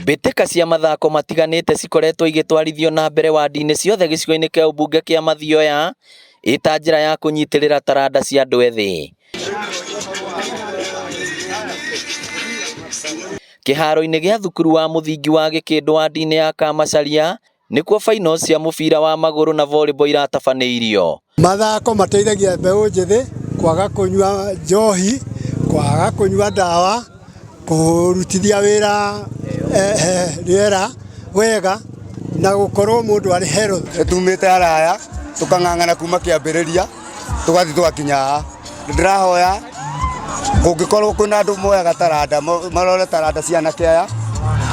Mbĩtĩka cia mathako matiganĩte cikoretwo igĩtwarithio na mbere wandi-inĩ ciothe gĩcigo-inĩ kĩa ũmbunge kĩa Mathioya ĩta njĩra ya kũnyitĩrĩra taranda cia andũ ethĩ. Kĩharo-inĩ gĩa thukuru wa mũthingi wa Gĩkĩndũ wandi-inĩ ya Kamacharia nĩkuo finals cia mũbira wa magũrũ na volleyball iratabanĩirio. Mathako mateithagia mbeũ njĩthĩ kwaga kũnyua njohi, kwaga kũnyua ndawa, kũrutithia wĩra rĩera wega na gũkorwo mũndũ arĩ healthy. Nĩ tumĩte haraya tũkang'ang'ana kuma kĩambĩrĩria tũgathiĩ tũgakinya haha. Nĩ ndĩrahoya kũngĩkorwo kwĩna andũ moyaga taranda marore taranda cia anake aya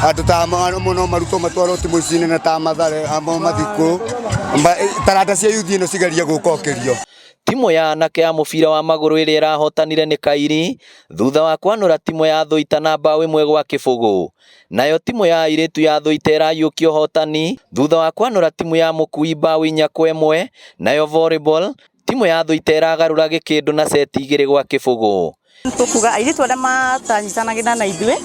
andũ ta no marutwo matwarwo timu ici nene ta Mathare amwe mathiĩ kũ taranda cia yuthi ĩno cigerie gũkokĩrio. Timũ ya anake ya mũbira wa magũrũ ĩrĩa ĩrahotanire nĩ Kairi thutha wa kwanũra timũ ya Thũita na mbaũ 1-0. Nayo timũ ya airĩtu ya Thũita ĩraiyũkia ũhotani thutha wa kwanũra timũ ya Mũkui mbaũ 4-1. Nayo volleyball timũ ya Thũita ĩragarũra Gĩkĩndũ na seti 2-0. Tũkuga airĩtu arĩa matanyitanagĩra na ithuĩ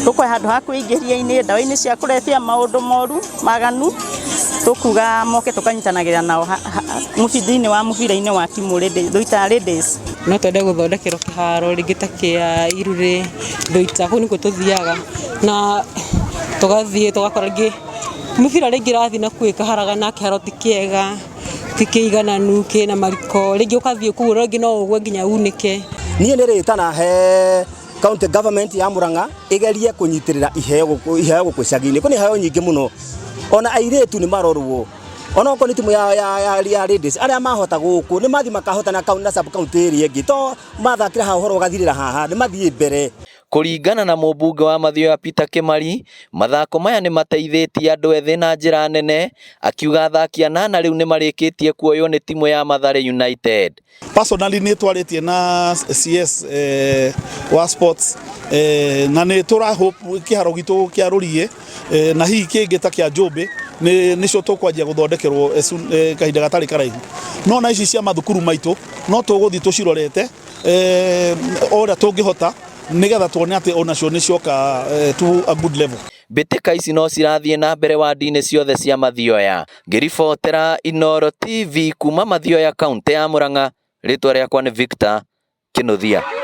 tũkũhe handũ ha kwĩingĩria-inĩ ndawa-inĩ cia kũrebia maũndũ moru maganu tũkuga moke tũkanyitanagĩra nao thĩinĩ wa mũbira-inĩ wa timu Thũita Ladies. No twende gũthondekerwo kĩharo rĩngĩ ta kĩa Irurĩ, Thũita, kũu nĩkuo tũthiaga na tũgathiĩ tũgakora rĩngĩ mĩbira rĩngĩ ĩrathiĩ na kũu ĩkaharagana kĩharo ti kĩega ti kĩigananu kĩna mariko rĩngĩ ũgathiĩ kũu rĩngĩ no ũgwe nginya unĩke. Niĩ nĩ rĩtana he county government ya Murang'a ĩgerie kũnyitĩrĩra iheo gũkũ iheo gũkũ icagi-inĩ. Kwĩna iheo nyingĩ mũno ona airĩtu nĩ marorwo ona okorwo nĩ timu ya, ya, ya, ya ladies arĩa mahota gũkũ nĩ mathiĩ makahota na, na sub county ĩrĩa ĩngĩ to mathakĩra haha ũhoro ũgathirĩra haha nĩ mathiĩ mbere. Kũringana na mũmbunge wa Mathioya Peter Kimari, mathako maya nĩ mateithĩtie andũ ethĩ na njĩra nene, akiuga athaki anana rĩu nĩ marĩkĩtie kuoywo nĩ timũ ya Mathare United. Personally nĩ twarĩtie na CS wa sports na nĩ tũra hope kĩharo gitũ kĩa Rũriĩ na hihi kĩngĩ ta kĩa Njũmbĩ nĩ nĩcio tũkwanjia gũthondekerwo kahinda gatarĩ karaihu. No na ici cia mathukuru maitũ no tũgũthiĩ tũcirorete o ũrĩa tũngĩhota nĩgetha tuone atĩ onacio nĩ cioka to a good level. Mbĩtĩka ici no cirathiĩ na mbere wandi-inĩ ciothe cia Mathioya. Ngĩribotera Inooro TV kuma Mathioya kaũntĩ ya Murang'a, rĩtwa rĩakwa nĩ Victor Kĩnuthia.